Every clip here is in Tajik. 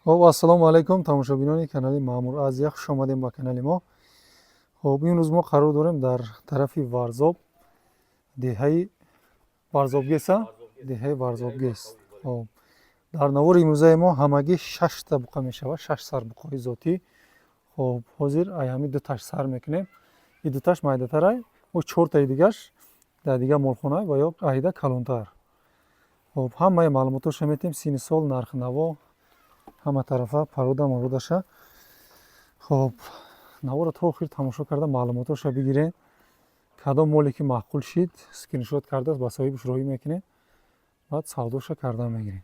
Хоб, ассалому алайкум, тамошобинони канали Маъмур Азия, хуш омадем ба канали мо. Хоб, имрӯз мо қарор дорем дар тарафи Варзоб, деҳаи Варзобгеса, деҳаи Варзобгес. Хоб, дар навори имрӯзаи мо ҳамагӣ шашта буқа мешавад, шаш сар буқои зотӣ. Хоб, ҳозир ай ҳамин дуташ сар мекунем. И дуташ майдатарай, о чортаи дигаш дар дигар молхона ва ё аҳида калонтар. Хоб, ҳамаи маълумотошро метем, синни сол, нархнаво, ҳама тарафа, парода мародаша. Хоб, наворро то охир тамошо карда маълумотошро бигирем. Кадом моле ки маъқул шид, скриншот карда ба соҳибаш роҳӣ мекунем, баъд савдоша карда мегирем.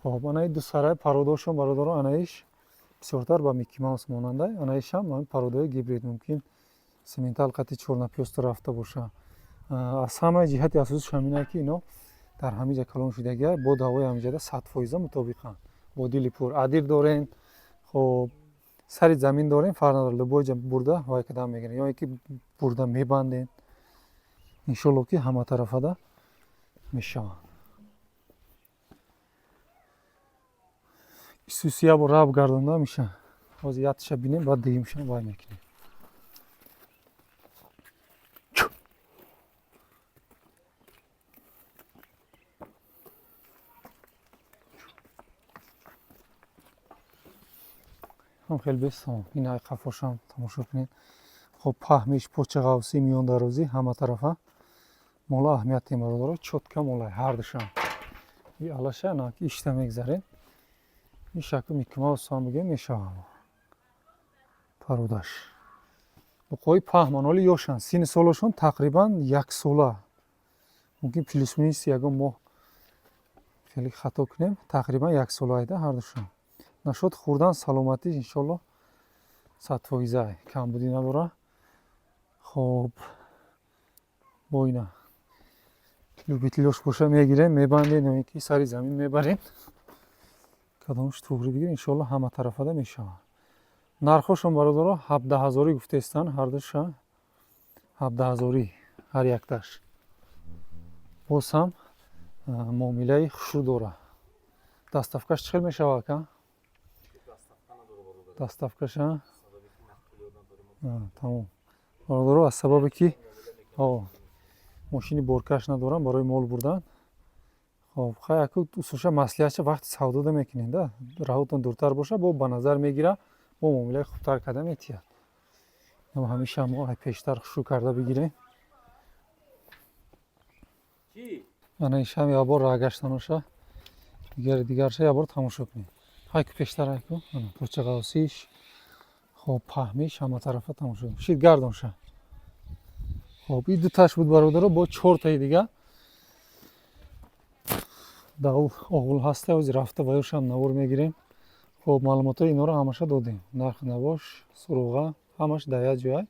Хоб, анаи ду сараи пародошон, бародаро, анаиш бисёртар ба Микки Маус монандай, анаишам ҳамин пародаи гибрид, мумкин симентал қати чорнапёста рафта боша. Аз ҳамаи ҷиҳати асосиш ҳаминае, ки ино дар ҳамин ҷа калон шудагия, бо даъвои ҳаминҷада 100% мутобиқанд. Бо дили пур адир дорем, хоб, сари замин дорем, фарқ надорад, любой ҷа бурда вай кадам мегирем, ё ин ки бурда мебандем. Иншолло, ки ҳама тарафада мешаванд. Исус як бор раб гардонда меша. Ҳозир якташа бинем, баъд дуюмша вай мекунем. Ҳам хеле бестамом. Ин ай қафошам тамошо кунед. Хоб, паҳмиш, поча ғавсӣ, миёндарозӣ, ҳама тарафа мола аҳамият дем, бародаро, чётко молай ҳардушам. И алаша на ки ишта мегзарем. Ин шакл Микки Маус ҳам бигем мешавад. Пародаш. Буқои паҳман, ҳоли ёшанд. Синни солашон тақрибан як сола. Мумкин плюс-минус ягон моҳ хеле хато кунем, тақрибан як сола айда ҳардушон. Нашод хӯрдан, саломатӣ иншолло 100%, камбудӣ надора. Хоб, бо ина любителёш боша мегирем, мебандем, ё ин ки сари замин мебарем. Кадомш туғри бигирем, иншолло ҳама тарафада мешавад. Нархҳошон, бародаро, 17 ҳазорӣ гуфтаистанд, ҳардуша 17 ҳазорӣ ҳар якташ. Боз ҳам муомилаи хушрӯ дора. Доставкаш чӣ хел мешавад, ака? Доставкаша? Тамом. Бародаро, аз сабабе ки мошини боркаш надорам барои мол бурдан. Хоб, хай, аку усуша маслиҳатша вақти савдода мекунем да. Раҳотон дуртар боша, бо ба назар мегира, бо муомилаи хубтар карда метиҳад. Ҳамеша мо ай пештар хушрӯ карда бигирем. Ана ишам як бор раҳгаштаноша, дигари дигарша як бор тамошо кунем. Ҳайку пештар ҳайку, ана поча ғавсиш, хоб, паҳмиш, ҳама тарафа тамошо кунем. Шид гардонша. Хоб, и дуташ буд, бародаро, бо чортаи дига дар оғул ҳаста, ҳозир рафта ва ёшам навор мегирем. Хоб, маълумотҳои инҳоро ҳамаша додем. Нарх навош, суруға, ҳамаш дар як ҷоя.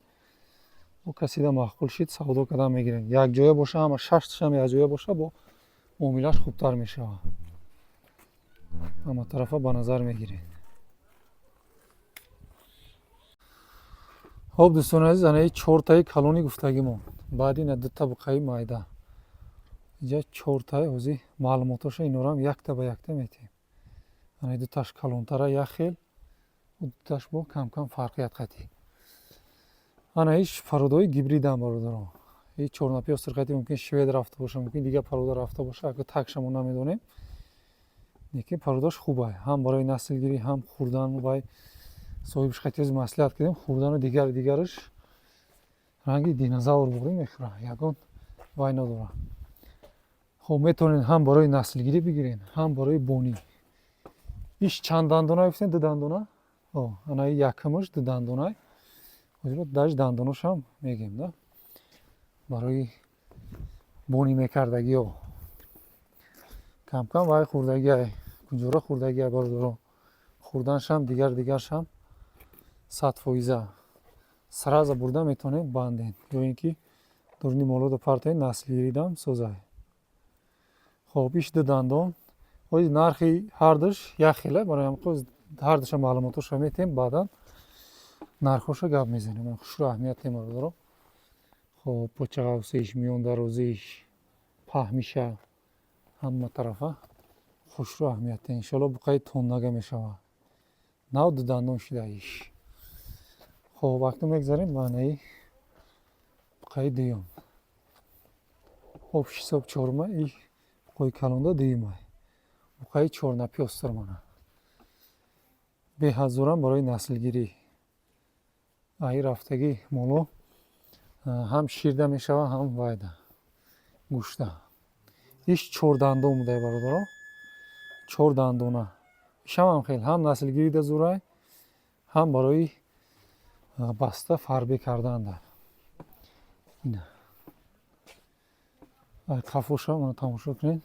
Бо касида маъқул шид, савдо кардан мегирем. Як ҷоя боша, ҳама шашташам як ҷоя боша, бо муомилааш хубтар мешавад. Ҳама тарафа ба назар мегирем. Хоб, дӯстони азиз, ана и чортаи калони гуфтагимон. Баъд ина дута буқаи майда. Инҷа чортаи, ҳозир маълумотоша инорам якта ба якта метиҳем. Ана дуташ калонтара як хел, дуташ бо кам-кам фарқият қатӣ. Ана иш пародаҳои гибридам, бародаро. И чорнапёстр қатӣ мумкин швед рафта боша, мумкин дигар парода рафта боша, ака такша мо намедонем. Лекин пародаш хубай, ҳам барои наслгирӣ, ҳам хӯрдан вай соҳибаш қатӣ ҳозир маслиҳат кардем, хӯрдану дигар дигараш ранги динозавр буғрӣ мехӯра, ягон вай надора. Хоб, метавонед ҳам барои наслгирӣ бигиред, ҳам барои бонӣ. Иш чанд дандона гуфтем? Ду дандона? О, ана и якумаш ду дандонай. Ҳозир даш дандоношам мегем, да? Барои бонӣ мекардагиҳо. Кам-кам вай хӯрдагиай, кунҷора хӯрдагиай, бародаро. Хӯрданшам дигар дигаршам 100%. Сразу бурда метавонед бандед, ё ин ки дуруни молода партоед, наслгиридам созай. Хоб, иш ду дандон. Ҳозир нархи ҳардуш як хела, барои ҳамин ҳардуша маълумотошро метиҳем, баъдан нархҳоша гап мезанем. Хушрӯ аҳамият дем, бародаро. Хоб, поча ғавсиш, миёндарозиш,аҳмиша, ҳама тарафа хушрӯ аҳамият дем. Иншолло, буқаи тоннага мешавад. Нав дудандон шуда иш. Хоб, акнун мегзарем ба анаи буқаи дуюм. Общий ҳисоб чорма, и буқои калонда дуюмай. Буқаи чорнапёстр мана. Беҳад зӯрам барои наслгирӣ. Аи рафтагӣ моло ҳам ширда мешава, ҳам вайда гӯшта. Иш чордандон будай, бародаро. Чор дандона. Ишам ҳам хел ҳам наслгирида зӯрай, ҳам барои баста фарбе карданда. Ина. Ай қафоша мана тамошо кунед.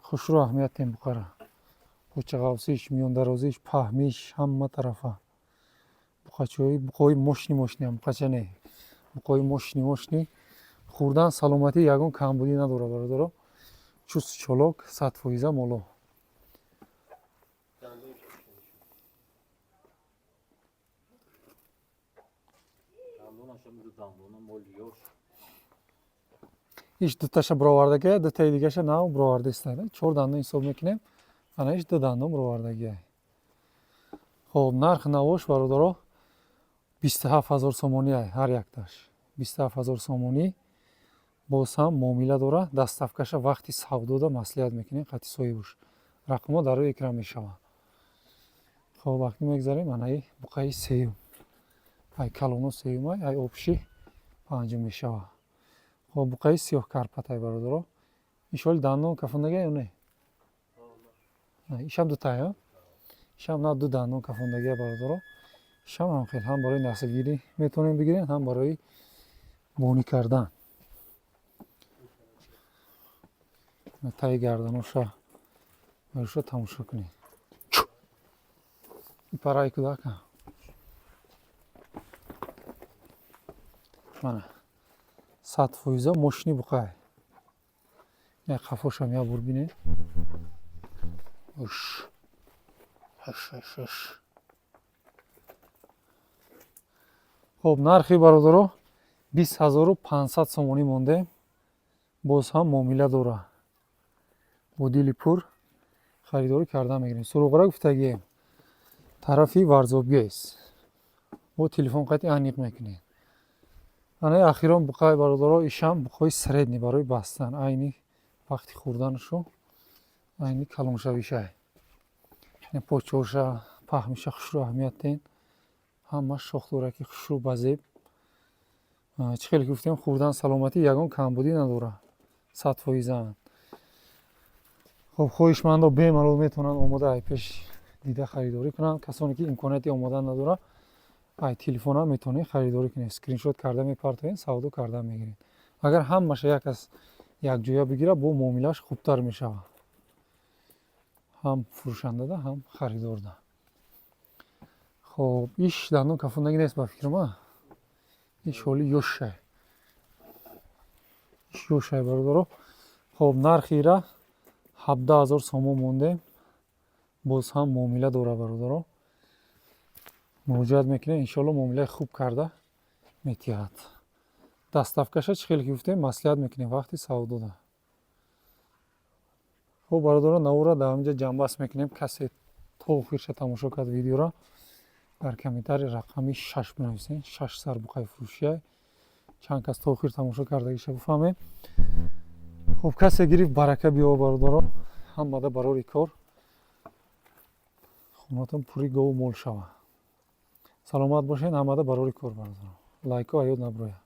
Хушрӯ, аҳамият тем буқара. Почағавсиш, миёндарозиш, паҳмиш ҳама тарафа. Буқачаҳои буқои мощный, мощный, буқача не. Буқои мощный, мощный. Хӯрдан, саломатӣ ягон камбудӣ надорад, бародаро. Чуст, чолок, 100% моло. Дандонашам ду дандона, моли ёш. Иш дуташа бировардагия, дутаи дигаша нав бировардаиста. Чор дандон ҳисоб мекунем. Ана иш ду дандон бировардагия. Хоб, нархи навош, бародаро, 27 000 сомонӣ ҳар якташ. 27 000 сомонӣ, боз ҳам муомила дора. Доставкаша вақти савдода маслиҳат мекунем қати соҳибуш. Рақамҳо дар рӯи экран мешаванд. Хоб, вақте мегзарем анаи буқаи сеюм. Ай калоно сеюмай, ай общий панҷум мешавад. Хоб, буқаи сиёҳ карпатай, бародаро. Иш ҳоли дандон кафондагия ё не? Ишам дутая? Ишам на ду дандон кафондагия, бародаро. Ишам ҳам хел ҳам барои наслгирӣ метавонем бигирем, ҳам барои бонӣ кардан. Таи гарданоша бароша тамошо кунед. Параи кӯдака. Мана 100% мощный буқай. Як қафошам як бор бинед. Уш. Аш, аш, аш. Хоб, нархи, бародаро, 20 500 сомонӣ мондем. Боз ҳам муомила дора. Бо дили пур харидорӣ карда мегирем. Суроғара гуфтагием. Тарафи Варзобгез. Бо телефон қати аниқ мекунем. Анаи ахирон буқай, бародаро, ишам буқои средний барои бастан. Айни вақти хӯрданашу айни калоншавишай. Почоша, паҳмиша хушрӯ, аҳамият тен. Ҳама шох дора, ки хушрӯ, ба зеб. Чӣ хеле ки гуфтем, хӯрдан, саломатӣ ягон камбудӣ надора. 100%анд. Хоб, хоҳишмандо бемалол метавонанд омода ай пеш дида харидорӣ кунанд. Касоне ки имконияти омодан надорад, ай телефонам метавонед харидорӣ кунед. Скриншот карда мепартоед, савдо карда мегиред. Агар ҳамаша як кас якҷоя бигирад, бо муомилааш хубтар мешавад. Ҳам фурӯшандада, ҳам харидорда. Хоб, иш дандон кафондагӣ нест, ба фикрам, а? Иш ҳоли ёшай. Иш ёшай, бародаро. Хоб, нархи ира 17 000 сомон мондем. Боз ҳам муомила дора, бародаро. Муроҷиат мекунем, иншоалло муомилаи хуб карда метиҳад. Доставкаша, чӣ хеле ки гуфтем, маслиҳат мекунем вақти савдода. Хуб, бародаро, навора дар ҳаминҷа ҷамъбаст мекунем. Касе то охирша тамошо кард видеоро, дар комментарий рақами шаш бинависед. Шаш сар буқаи фурӯшия. Чанд кас то охир тамошо кардагиша бифаҳмем. Хуб, касе гирифт, барака биёва, бародаро. Ҳамада барори кор. Хонатон пури гову мол шава. Саломат бошед, ҳамада барори кор, бародаро. Лайко аёд наброяд.